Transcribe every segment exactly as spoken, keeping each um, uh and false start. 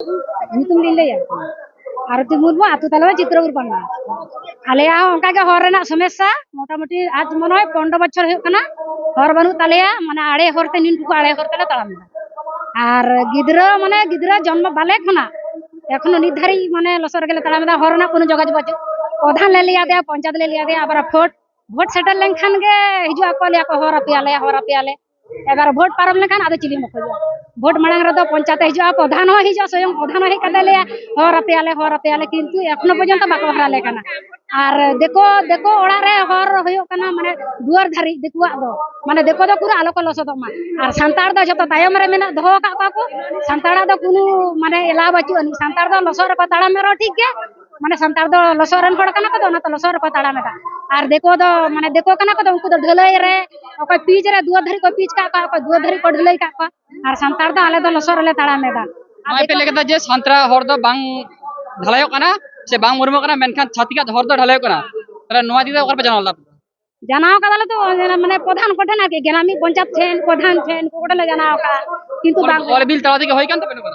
ᱧᱩᱛᱩᱢ ᱞᱤᱧ ᱞᱟᱹᱭᱟ? ᱟᱨᱚᱛᱤ ᱢᱩᱨᱢᱩ, ᱟᱹᱛᱩ ᱛᱟᱞᱮ ᱫᱚ ᱪᱤᱛᱨᱚᱯᱩᱨ ᱯᱟᱲᱟ᱾ ᱟᱞᱮᱭᱟᱜ ᱦᱚᱸ ᱚᱱᱠᱟ ᱜᱮ ᱦᱚᱨ ᱨᱮᱱᱟᱜ ᱥᱚᱢᱚᱥᱥᱟ, ᱢᱚᱴᱟᱢᱩᱴᱤ ᱟᱡ ᱢᱚᱱᱮ ᱦᱚᱭ ᱯᱚᱱᱨᱚ ᱵᱚᱪᱷᱚᱨ ᱦᱩᱭᱩᱜ ᱠᱟᱱᱟ, ᱦᱚᱨ ᱵᱟᱹᱱᱩᱜ ᱛᱟᱞᱮᱭᱟ, ᱢᱟᱱᱮ ᱟᱲᱮ ᱦᱚᱨ ᱛᱮ ᱱᱤᱱᱴᱩᱠᱩ ᱟᱲᱮ ᱦᱚᱨ ᱛᱮᱞᱮ ᱛᱟᱲᱟᱢ ᱮᱫᱟ᱾ ᱟᱨ ᱜᱤᱫᱽᱨᱟᱹ, ᱢᱟᱱᱮ ᱜᱤᱫᱽᱨᱟᱹ ᱡᱚᱱᱢᱚ ᱵᱟᱞᱮ ᱠᱷᱚᱱᱟᱜ ᱮᱠᱷᱚᱱᱳ ᱱᱤᱛ ᱫᱷᱟᱹᱨᱤᱡ ᱢᱟᱱᱮ ᱞᱚᱥᱚᱫ ᱨᱮᱜᱮ ᱞᱮ ᱛᱟᱲᱟᱢ ᱮᱫᱟ, ᱦᱚᱨ ᱨᱮᱱᱟᱜ ᱠᱳᱱᱳ ᱡᱳᱜᱟᱡᱳᱜᱽ ᱵᱟᱹᱪᱩᱜ᱾ ᱯᱨᱚᱫᱷᱟᱱ ᱞᱮ ᱞᱟᱹᱭ ᱟᱫᱮᱭᱟ, ᱯᱚᱧᱪᱟᱭᱮᱛ ᱞᱮ ᱞᱟᱹᱭ ᱟᱫᱮᱭᱟ, ᱟᱵᱟᱨ ᱵᱷᱳᱴ, ᱵᱷᱳᱴ ᱥᱮᱴᱮᱨ ᱞᱮᱱᱠᱷᱟᱱ ᱜᱮ ᱦᱤᱡᱩᱜ ᱟᱠᱚ, ᱞᱟᱹᱭ ᱟᱠᱚ ᱦᱚᱨ ᱟᱯᱮᱭᱟᱞᱮ, ᱦᱚᱨ ᱟᱯᱮᱭᱟᱞᱮ᱾ ᱮᱵᱟᱨ ᱵᱷᱳᱴ ᱯᱟᱨᱚᱢ ᱞᱮᱱᱠᱷᱟᱱ ᱟᱫᱚ ᱪᱤᱞᱤ ᱦᱚᱸ ᱵᱟᱠᱚ ᱦᱤᱡᱩᱜᱼᱟ᱾ ᱵᱷᱳᱴ ᱢᱟᱲᱟᱝ ᱨᱮᱫᱚ ᱯᱚᱧᱪᱟᱭᱮᱛ ᱮ ᱦᱤᱡᱩᱜᱼᱟ, ᱯᱨᱚᱫᱷᱟᱱ ᱦᱚᱸ ᱦᱤᱡᱩᱜᱼᱟ, ᱥᱚᱭᱚᱝ ᱯᱨᱚᱫᱷᱟᱱ ᱦᱚᱸ ᱦᱮᱡ ᱠᱟᱛᱮ ᱞᱟᱹᱭᱟ ᱦᱚᱨ ᱟᱯᱮᱭᱟᱞᱮ, ᱦᱚᱨ ᱟᱯᱮᱭᱟᱞᱮ, ᱠᱤᱱᱛᱩ ᱮᱠᱷᱚᱱᱳ ᱯᱚᱨᱡᱚᱱᱛᱚ ᱵᱟᱠᱚ ᱦᱚᱨ ᱟᱞᱮ ᱠᱟᱱᱟ᱾ ᱟᱨ ᱫᱤᱠᱩ, ᱫᱤᱠᱩ ᱚᱲᱟᱜ ᱨᱮ ᱦᱚᱨ ᱦᱩᱭᱩᱜ ᱠᱟᱱᱟ, ᱢᱟᱱᱮ ᱫᱩᱣᱟᱹᱨ ᱫᱷᱟᱹᱨᱤᱡ ᱫᱤᱠᱩᱣᱟᱜ ᱫᱚ, ᱢᱟᱱᱮ ᱫᱤᱠᱩ ᱫᱚ ᱯᱩᱨᱟᱹ ᱟᱞᱚ ᱠᱚ ᱞᱚᱥᱚᱫᱚᱜ ᱢᱟ᱾ ᱟᱨ ᱥᱟᱱᱛᱟᱲ ᱫᱚ ᱡᱷᱚᱛᱚ ᱛᱟᱭᱚᱢ ᱨᱮ ᱢᱮᱱᱟᱜ ᱫᱚᱦᱚ ᱟᱠᱟᱫ ᱠᱚᱣᱟ ᱠᱚ᱾ ᱥᱟᱱᱛᱟᱲᱟᱜ ᱫᱚ ᱠᱳᱱᱳ ᱢᱟᱱᱮ ᱮᱞᱟᱣ ᱵᱟᱹᱪᱩᱜ ᱟᱹᱱᱤᱡ᱾ ᱥᱟᱱᱛᱟᱲ ᱫᱚ ᱞᱚᱥᱚᱫ ᱨᱮᱠᱚ ᱛᱟᱲᱟᱢ ᱨᱮᱦᱚᱸ ᱴᱷᱤᱠ ᱜᱮ, ᱢᱟᱱᱮ ᱥᱟᱱᱛᱟᱲ ᱫᱚ ᱞᱚᱥᱚᱫ ᱨᱮᱱ ᱦᱚᱲ ᱠᱟᱱᱟ ᱠᱚ, ᱛᱚ ᱚᱱᱟᱛᱮ ᱞᱚᱥᱚᱫ ᱨᱮᱠᱚ ᱛᱟᱲᱟᱢ ᱮᱫᱟ᱾ ᱟᱨ ᱫᱤᱠᱩ ᱫᱚ, ᱢᱟᱱᱮ ᱫᱤᱠᱩ ᱠᱟᱱᱟ ᱠᱚ, ᱛᱚ ᱩᱱᱠᱩ ᱫᱚ ᱰᱷᱟᱹᱞᱟᱹᱭ ᱨᱮ, ᱚᱠᱚᱭ ᱯᱤᱪ ᱨᱮ ᱫᱩᱣᱟᱹᱨ ᱫᱷᱟᱹᱨᱤᱡ ᱠᱚ ᱯᱤᱪ ᱠᱟᱜ ᱠᱚᱣᱟ, ᱚᱠᱚᱭ ᱫᱩᱣᱟᱹᱨ ᱫᱷᱟᱹᱨᱤᱡ ᱠᱚ ᱰᱷᱟᱹᱞᱟᱹᱭ ᱠᱟᱜ ᱠᱚᱣᱟ᱾ ᱟᱨ ᱥᱟᱱᱛᱟᱲ ᱫᱚ ᱟᱞᱮ ᱫᱚ ᱞᱚᱥᱚᱫ ᱨᱮᱞᱮ ᱛᱟᱲᱟᱢ ᱮᱫᱟ᱾ ᱟᱨ ᱱᱚᱜᱼᱚᱭ ᱯᱮ ᱞᱟᱹᱭ ᱠᱮᱫᱟ ᱡᱮ ᱥᱟᱱᱛᱟᱲ ᱦᱚᱨ ᱫᱚ ᱵᱟᱝ ᱰᱷᱟᱞᱟᱭᱚᱜ ᱠᱟᱱᱟ ᱥᱮ ᱵᱟᱝ ᱢᱩᱨᱢᱚᱜ ᱠᱟᱱᱟ, ᱢᱮᱱᱠᱷᱟᱱ ᱪᱷᱟᱹᱛᱤᱠᱟᱜ ᱦᱚᱨ ᱫᱚ ᱰᱷᱟᱞᱟᱭᱚᱜ ᱠᱟᱱᱟ, ᱛᱟᱦᱞᱮ ᱱᱚᱣᱟ ᱤᱫᱤ ᱠᱟᱛᱮ ᱚᱠᱟ ᱨᱮᱯᱮ ᱡᱟᱱᱟᱣ ᱞᱮᱫᱟ? ᱡᱟᱱᱟᱣ ᱠᱟᱫᱟᱞᱮ ᱛᱚ, ᱢᱟᱱᱮ ᱯᱨᱚᱫᱷᱟᱱ ᱠᱚᱴᱷᱮᱱ ᱟᱨᱠᱤ, ᱜᱨᱟᱢᱤ ᱯᱚᱧᱪᱟᱭᱮᱛ ᱴᱷᱮᱱ, ᱯᱨᱚᱫᱷᱟᱱ ᱴᱷᱮᱱ, ᱩᱱᱠᱩ ᱠᱚᱴᱷᱮᱱ ᱞᱮ ᱡᱟᱱᱟᱣ ᱠᱟᱜᱼᱟ, ᱠᱤᱱᱛᱩ ᱚᱞ, ᱵᱟᱝ ᱚᱞ ᱵᱤᱞ ᱛᱟᱞᱟ ᱛᱮᱜᱮ ᱦᱩᱭ ᱠᱟᱱ ᱛᱟᱯᱮ ᱱᱚᱝᱠᱟ?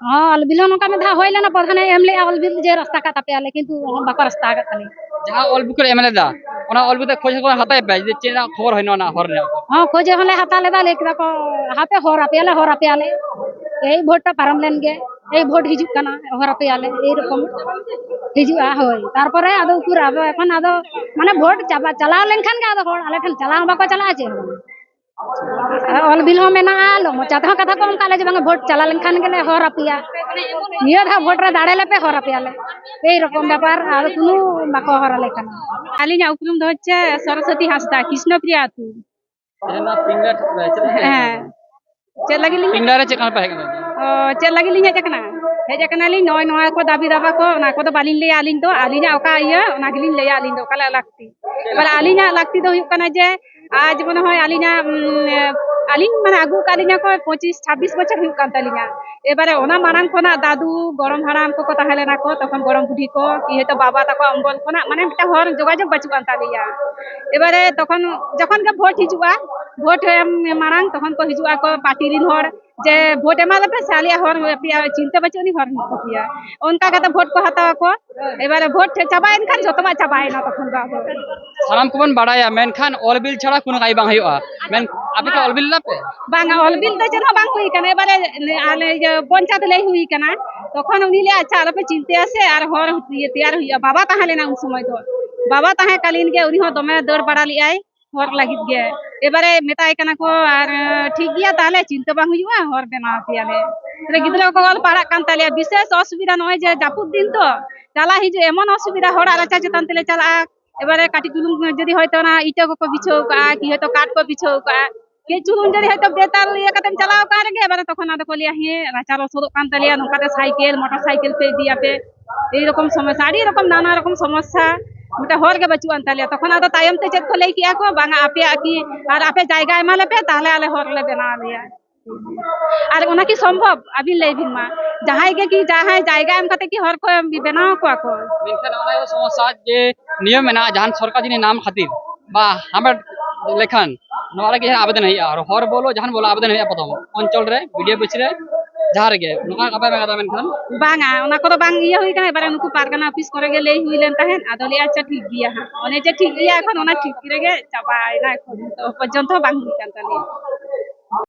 ᱦᱚᱸ, ᱚᱞ ᱵᱤᱞ ᱦᱚᱸ ᱱᱚᱝᱠᱟ ᱢᱤᱫ ᱫᱷᱟᱣ ᱦᱩᱭ ᱞᱮᱱᱟ, ᱯᱨᱚᱫᱷᱟᱱᱮ ᱮᱢ ᱞᱮᱜᱼᱟ ᱚᱞ ᱵᱤᱞ ᱡᱮ ᱨᱟᱥᱛᱟ ᱠᱟᱜ ᱛᱟᱯᱮᱭᱟᱞᱮ, ᱠᱤᱱᱛᱩ ᱵᱟᱠᱚ ᱨᱟᱥᱛᱟ ᱟᱠᱟᱫ ᱛᱟᱞᱮᱭᱟ᱾ ᱡᱟᱦᱟᱸ ᱚᱞ ᱵᱤᱞ ᱠᱚ ᱮᱢ ᱞᱮᱫᱟ, ᱚᱱᱟ ᱚᱞ ᱵᱤᱞ ᱛᱮ ᱠᱷᱚᱡᱽ ᱦᱚᱸ ᱦᱟᱛᱟᱣ ᱯᱮ ᱡᱮ ᱪᱮᱫ ᱨᱮᱱᱟᱜ ᱠᱷᱚᱵᱚᱨ ᱦᱩᱭᱱᱟ ᱚᱱᱟ ᱦᱚᱨ ᱨᱮᱱᱟᱜ? ᱦᱚᱸ, ᱠᱷᱚᱡᱽ ᱦᱚᱸᱞᱮ ᱦᱟᱛᱟᱣ ᱞᱮᱫᱟ, ᱞᱟᱹᱭ ᱠᱮᱫᱟ ᱠᱚ, "ᱦᱟᱯᱮ ᱦᱚᱨ ᱟᱯᱮᱭᱟᱞᱮ, ᱦᱚᱨ ᱟᱯᱮᱭᱟᱞᱮ, ᱮᱭ ᱵᱷᱳᱴ ᱴᱟ ᱯᱟᱨᱚᱢ ᱞᱮᱱ ᱜᱮ, ᱮᱭ ᱵᱷᱳᱴ ᱦᱤᱡᱩᱜ ᱠᱟᱱᱟ, ᱦᱚᱨ ᱟᱯᱮᱭᱟᱞᱮ", ᱮᱭ ᱨᱚᱠᱚᱢ ᱦᱤᱡᱩᱜᱼᱟ᱾ ᱦᱳᱭ, ᱛᱟᱨᱯᱚᱨᱮ ᱟᱫᱚ ᱩᱠᱩᱨ ᱟᱫᱚ ᱮᱠᱷᱚᱱ ᱟᱫᱚ ᱢᱟᱱᱮ ᱵᱷᱳᱴ ᱪᱟᱵᱟ, ᱪᱟᱞᱟᱣ ᱞᱮᱱᱠᱷᱟᱱ ᱜᱮ ᱟᱫᱚ ᱦᱚᱲ ᱟᱞᱮ ᱴᱷᱮᱱ ᱪᱟᱞᱟᱣ ᱦᱚᱸ ᱵᱟᱠᱚ ᱪᱟᱞᱟᱜᱼᱟ, ᱪᱮᱫ ᱦᱚᱸ ᱵᱟᱝ᱾ ᱟᱨ ᱚᱞ ᱵᱤᱞ ᱦᱚᱸ ᱢᱮᱱᱟᱜᱼᱟ, ᱞᱚ ᱢᱚᱪᱟ ᱛᱮᱦᱚᱸ ᱠᱟᱛᱷᱟ ᱠᱚ ᱚᱱᱠᱟ ᱞᱮ ᱡᱮ ᱵᱟᱝ ᱵᱷᱳᱴ ᱪᱟᱞᱟᱣ ᱞᱮᱱᱠᱷᱟᱱ ᱜᱮᱞᱮ ᱦᱚᱨ ᱟᱯᱮᱭᱟ, ᱱᱤᱭᱟᱹ ᱫᱷᱟᱣ ᱵᱷᱳᱴ ᱨᱮ ᱫᱟᱲᱮ ᱞᱮᱯᱮ, ᱦᱚᱨ ᱟᱯᱮᱭᱟᱞᱮ, ᱮᱭ ᱨᱚᱠᱚᱢ ᱵᱮᱯᱟᱨ, ᱟᱨ ᱠᱳᱱᱳ ᱵᱟᱠᱚ ᱦᱚᱨ ᱟᱞᱮ ᱠᱟᱱᱟ᱾ ᱟᱹᱞᱤᱧᱟᱜ ᱩᱯᱨᱩᱢ ᱫᱚ ᱦᱚᱪᱪᱷᱮ ᱥᱚᱨᱚᱥᱚᱛᱤ ᱦᱟᱸᱥᱫᱟ, ᱠᱨᱤᱥᱱᱚᱯᱨᱤᱭᱟ ᱟᱹᱛᱩ᱾ ᱛᱮᱦᱮᱧ ᱱᱚᱣᱟ ᱯᱤᱝᱜᱟ ᱴᱷᱮᱱ ᱨᱮ ᱪᱮᱫ ᱞᱮᱠᱟ ᱦᱮᱸ᱾ ᱪᱮᱫ ᱞᱟᱹᱜᱤᱫ ᱞᱤᱧ ᱯᱤᱝᱜᱟ ᱨᱮ ᱪᱮᱫ ᱠᱟᱱᱟ ᱯᱮ ᱦᱮᱡ ᱠᱟᱱᱟ? ᱚ, ᱪᱮᱫ ᱞᱟᱹᱜᱤᱫ ᱞᱤᱧ ᱦᱮᱡ ᱟᱠᱟᱱᱟ? ᱦᱮᱡ ᱟᱠᱟᱱᱟᱞᱤᱧ, ᱱᱚᱜᱼᱚᱭ ᱱᱚᱣᱟ ᱠᱚ ᱫᱟᱹᱵᱤ ᱫᱟᱵᱟ ᱠᱚ, ᱚᱱᱟ ᱠᱚᱫᱚ ᱵᱟᱹᱞᱤᱧ ᱞᱟᱹᱭᱟ ᱟᱹᱞᱤᱧ ᱫᱚ, ᱟᱹᱞᱤᱧᱟᱜ ᱚᱠᱟ ᱤᱭᱟᱹ, ᱚᱱᱟ ᱜᱮᱞᱤᱧ ᱞᱟᱹᱭᱟ ᱟᱹᱞᱤᱧ ᱫᱚ, ᱚᱠᱟ ᱞᱟᱹᱠᱛᱤ᱾ ᱮᱵᱟᱨ ᱟᱹᱞᱤᱧᱟᱜ ᱞᱟᱹᱠᱛᱤ ᱫᱚ ᱦᱩᱭᱩᱜ ᱠᱟᱱᱟ ᱡᱮ, ᱟᱡ ᱢᱚᱱᱮ ᱦᱚᱭ ᱟᱹᱞᱤᱧᱟᱜ, ᱩᱢ, ᱟᱹᱞᱤᱧ ᱢᱟᱱᱮ ᱟᱹᱜᱩ ᱟᱠᱟᱫ ᱞᱤᱧᱟ ᱠᱚ ᱯᱚᱸᱪᱤᱥ ᱪᱷᱟᱵᱵᱤᱥ ᱵᱚᱪᱷᱚᱨ ᱦᱩᱭᱩᱜ ᱠᱟᱱ ᱛᱟᱹᱞᱤᱧᱟ᱾ ᱮᱵᱟᱨᱮ ᱚᱱᱟ ᱢᱟᱲᱟᱝ ᱠᱷᱚᱱᱟᱜ ᱫᱟᱫᱩ, ᱜᱚᱲᱚᱢ ᱦᱟᱲᱟᱢ ᱠᱚᱠᱚ ᱛᱟᱦᱮᱸ ᱞᱮᱱᱟ ᱠᱚ, ᱛᱚᱠᱷᱚᱱ ᱜᱚᱲᱚᱢ ᱵᱩᱰᱷᱤ ᱠᱚ, ᱠᱤ ᱦᱚᱭᱛᱳ ᱵᱟᱵᱟ ᱛᱟᱠᱚ ᱚᱢᱵᱚᱞ ᱠᱷᱚᱱᱟᱜ ᱢᱟᱱᱮ ᱢᱤᱫᱴᱟᱝ ᱦᱚᱨ ᱡᱳᱜᱟᱡᱳᱜᱽ ᱵᱟᱹᱪᱩᱜ ᱠᱟᱱ ᱛᱟᱞᱮᱭᱟ᱾ ᱮᱵᱟᱨᱮ ᱛᱚᱠᱷᱚᱱ ᱡᱚᱠᱷᱚᱱ ᱜᱮ ᱵᱷᱳᱴ ᱦᱤᱡᱩᱜᱼᱟ, ᱵᱷᱳᱴ ᱮᱢ ᱢᱟᱲᱟᱝ ᱛᱚᱠᱷᱚᱱ ᱠᱚ ᱦᱤᱡᱩᱜᱼᱟ ᱠᱚ ᱯᱟᱨᱴᱤ ᱨᱤᱱ ᱦᱚᱲ, ᱡᱮ ᱵᱷᱳᱴ ᱮᱢᱟ ᱞᱮᱯᱮ ᱥᱮ ᱟᱞᱮᱭᱟᱜ ᱦᱚᱨ ᱟᱯᱮᱭᱟᱜ ᱪᱤᱱᱛᱟᱹ ᱵᱟᱹᱪᱩᱜ ᱟᱹᱱᱤᱡ ᱦᱚᱨ ᱦᱩᱭᱩᱜ ᱛᱟᱯᱮᱭᱟ᱾ ᱚᱱᱠᱟ ᱠᱟᱛᱮ ᱵᱷᱳᱴ ᱠᱚ ᱦᱟᱛᱟᱣ ᱟᱠᱚ᱾ ᱮᱵᱟᱨᱮ ᱵᱷᱳᱴ ᱪᱟᱵᱟᱭᱮᱱ ᱠᱷᱟᱱ ᱡᱚᱛᱚᱣᱟᱜ ᱪᱟᱵᱟᱭᱮᱱᱟ ᱛᱚᱠᱷᱚᱱ ᱫᱚ ᱟᱫᱚ᱾ ᱥᱟᱱᱟᱢ ᱠᱚᱵᱚᱱ ᱵᱟᱲᱟᱭᱟ, ᱢᱮᱱᱠᱷᱟᱱ ᱚᱞ ᱵᱤᱞ ᱪᱷᱟᱲᱟ ᱠᱚᱱᱚ ᱠᱟᱹᱢᱤ ᱵᱟᱝ ᱦᱩᱭᱩᱜᱼᱟ᱾ ᱢᱮᱱ ᱟᱯᱮ ᱠᱤ ᱚᱞ ᱵᱤᱞ ᱞᱮᱫᱟ ᱯᱮ? ᱵᱟᱝᱟ, ᱚᱞ ᱵᱤᱞ ᱫᱚ ᱪᱮᱫ ᱦᱚᱸ ᱵᱟᱝ ᱦᱩᱭ ᱠᱟᱱᱟ᱾ ᱮᱵᱟᱨᱮ ᱟᱞᱮ ᱤᱭᱟᱹ ᱯᱚᱧᱪᱟᱭᱮᱛ ᱞᱟᱹᱭ ᱦᱩᱭ ᱠᱟᱱᱟ, ᱛᱚᱠᱷᱚᱱ ᱩᱱᱤ ᱞᱟᱹᱭᱟ, "ᱟᱪᱪᱷᱟ, ᱟᱞᱚᱯᱮ ᱪᱤᱱᱛᱟᱹᱭᱟ ᱥᱮ, ᱟᱨ ᱦᱚᱨ ᱤᱭᱟᱹ ᱛᱮᱭᱟᱨ ᱦᱩᱭᱩᱜᱼᱟ᱾" ᱵᱟᱵᱟ ᱛᱟᱦᱮᱸ ᱞᱮᱱᱟ ᱩᱱ ᱥᱚᱢᱚᱭ ᱫᱚ, ᱵᱟᱵᱟ ᱛᱟᱦᱮᱸ ᱠᱟᱞᱤᱱ ᱜᱮ ᱩᱱᱤ ᱦᱚᱸ ᱫᱚᱢᱮ ᱫᱟᱹᱲ ᱵᱟᱲᱟ ᱞᱮᱫᱟᱭ ᱦᱚᱨ ᱞᱟᱹᱜᱤᱫ ᱜᱮ᱾ ᱮᱵᱟᱨᱮ ᱢᱮᱛᱟᱭ ᱠᱟᱱᱟ ᱠᱚ, "ᱟᱨ ᱴᱷᱤᱠ ᱜᱮᱭᱟ, ᱛᱟᱦᱚᱞᱮ ᱪᱤᱱᱛᱟᱹ ᱵᱟᱝ ᱦᱩᱭᱩᱜᱼᱟ, ᱦᱚᱨ ᱵᱮᱱᱟᱣ ᱟᱯᱮᱭᱟᱞᱮ᱾" ᱛᱟᱦᱞᱮ ᱜᱤᱫᱽᱨᱟᱹ ᱠᱚ ᱚᱞ ᱯᱟᱲᱦᱟᱜ ᱠᱟᱱ ᱛᱟᱞᱮᱭᱟ, ᱵᱤᱥᱮᱥ ᱚᱥᱩᱵᱤᱫᱷᱟ, ᱱᱚᱜᱼᱚᱭ ᱡᱮ ᱡᱟᱹᱯᱩᱫ ᱫᱤᱱ ᱛᱚ, ᱪᱟᱞᱟᱜ ᱦᱤᱡᱩᱜ ᱮᱢᱚᱱ ᱚᱥᱩᱵᱤᱫᱷᱟ, ᱦᱚᱲᱟᱜ ᱨᱟᱪᱟ ᱪᱮᱛᱟᱱ ᱛᱮᱞᱮ ᱪᱟᱞᱟᱜᱼᱟ᱾ ᱮᱵᱟᱨᱮ ᱠᱟᱹᱴᱤᱡ ᱪᱩᱞᱩᱝ ᱡᱩᱫᱤ ᱦᱚᱭᱛᱳ ᱚᱱᱟ ᱤᱴᱟᱹ ᱠᱚᱠᱚ ᱵᱤᱪᱷᱟᱹᱣ ᱠᱟᱜᱼᱟ, ᱠᱤ ᱦᱚᱭᱛᱳ ᱠᱟᱴ ᱠᱚ ᱵᱤᱪᱷᱟᱹᱣ ᱠᱟᱜᱼᱟ, ᱠᱟᱹᱡ ᱪᱩᱞᱩᱝ ᱡᱩᱫᱤ ᱦᱚᱭᱛᱳ ᱵᱮᱛᱟᱞ ᱤᱭᱟᱹ ᱠᱟᱛᱮᱢ ᱪᱟᱞᱟᱣ ᱟᱠᱟᱱ ᱨᱮᱜᱮ, ᱮᱵᱟᱨᱮ ᱛᱚᱠᱷᱚᱱ ᱟᱫᱚ ᱠᱚ ᱞᱟᱹᱭᱟ, "ᱦᱮᱸ, ᱨᱟᱪᱟ ᱞᱚᱥᱚᱫᱚᱜ ᱠᱟᱱ ᱛᱟᱞᱮᱭᱟ, ᱱᱚᱝᱠᱟᱛᱮ ᱥᱟᱭᱠᱮᱞ, ᱢᱚᱴᱚᱨ ᱥᱟᱭᱠᱮᱞ ᱯᱮ ᱤᱫᱤᱭᱟᱯᱮ, ᱮᱭ ᱨᱚᱠᱚᱢ ᱥᱚᱢᱚᱥᱥᱟ, ᱟᱹᱰᱤ ᱨᱚᱠᱚᱢ, ᱱᱟᱱᱟ ᱨᱚᱠᱚᱢ ᱥᱚᱢᱚᱥᱥᱟ, ᱢᱤᱫᱴᱟᱝ ᱦᱚᱨ ᱜᱮ ᱵᱟᱹᱪᱩᱜ ᱟᱱ ᱛᱟᱞᱮᱭᱟ᱾" ᱛᱚᱠᱷᱚᱱ ᱟᱫᱚ ᱛᱟᱭᱚᱢ ᱛᱮ ᱪᱮᱫ ᱠᱚ ᱞᱟᱹᱭ ᱠᱮᱜᱼᱟ ᱠᱚ, "ᱵᱟᱝᱟ, ᱟᱯᱮᱭᱟᱜ ᱠᱤ ᱟᱨ ᱟᱯᱮ ᱡᱟᱭᱜᱟ ᱮᱢᱟ ᱞᱮᱯᱮ, ᱛᱟᱦᱞᱮ ᱟᱞᱮ ᱦᱚᱨ ᱞᱮ ᱵᱮᱱᱟᱣ ᱟᱯᱮᱭᱟ᱾" ᱟᱨ ᱚᱱᱟ ᱠᱤ ᱥᱚᱢᱵᱷᱚᱵ? ᱟᱹᱵᱤᱱ ᱞᱟᱹᱭ ᱵᱤᱱ ᱢᱟ, ᱡᱟᱦᱟᱸᱭ ᱜᱮ ᱠᱤ ᱡᱟᱦᱟᱸᱭ ᱡᱟᱭᱜᱟ ᱮᱢ ᱠᱟᱛᱮ ᱠᱤ ᱦᱚᱨ ᱠᱚ ᱵᱮᱱᱟᱣ ᱟᱠᱚᱣᱟ ᱠᱚ? ᱢᱮᱱᱠᱷᱟᱱ ᱚᱱᱟ ᱜᱮ ᱥᱚᱢᱚᱥᱥᱟ ᱡᱮ ᱱᱤᱭᱚᱢ ᱢᱮᱱᱟᱜᱼᱟ, ᱡᱟᱦᱟᱱ ᱥᱚᱨᱠᱟᱨ ᱡᱩᱫᱤ ᱱᱟᱢ ᱠᱷᱟᱹᱛᱤᱨ ᱵᱟ ᱦᱟᱢᱮᱴ ᱞᱮᱠᱷᱟᱱ ᱱᱚᱣᱟ ᱞᱟᱹᱜᱤᱫ ᱟᱵᱮᱫᱚᱱ ᱦᱩᱭᱩᱜᱼᱟ, ᱟᱨ ᱦᱚᱨ ᱵᱚᱞᱚ ᱡᱟᱦᱟᱱ ᱵᱚᱞᱚ ᱟᱵᱮᱫᱚᱱ ᱦᱩᱭᱩᱜᱼᱟ ᱯᱨᱚᱛᱷᱚᱢ ᱚᱧᱪᱚᱞ ᱨᱮ, ᱵᱤᱰᱤᱳ ᱚᱯᱷᱤᱥ ᱨᱮ, ᱡᱟᱦᱟᱸ ᱨᱮᱜᱮ᱾ ᱱᱚᱝᱠᱟ ᱠᱟᱛᱷᱟ ᱢᱮᱱ ᱠᱟᱫᱟ, ᱢᱮᱱᱠᱷᱟᱱ ᱵᱟᱝᱟ, ᱚᱱᱟ ᱠᱚᱫᱚ ᱵᱟᱝ ᱤᱭᱟᱹ ᱦᱩᱭ ᱠᱟᱱᱟ᱾ ᱮᱵᱟᱨᱮ ᱱᱩᱠᱩ ᱯᱟᱨᱜᱟᱱᱟ ᱚᱯᱷᱤᱥ ᱠᱚᱨᱮ ᱜᱮ ᱞᱟᱹᱭ ᱦᱩᱭ ᱞᱮᱱ ᱛᱟᱦᱮᱸᱫ, ᱟᱫᱚ ᱞᱟᱹᱭᱟ, "ᱟᱪᱪᱷᱟ, ᱴᱷᱤᱠ ᱜᱮᱭᱟ ᱦᱟᱸᱜ", ᱚᱱᱮ ᱡᱮ ᱴᱷᱤᱠ ᱜᱮᱭᱟ, ᱮᱠᱷᱚᱱ ᱚᱱᱟ ᱴᱷᱤᱠ ᱨᱮᱜᱮ ᱪᱟᱵᱟᱭᱮᱱᱟ, ᱮᱠᱷᱚᱱ ᱱᱤᱛᱚᱜ ᱯᱚᱨᱡᱚᱱᱛᱚ ᱵᱟᱝ ᱦᱩᱭ ᱠᱟᱱ ᱛᱟᱞᱮᱭᱟ᱾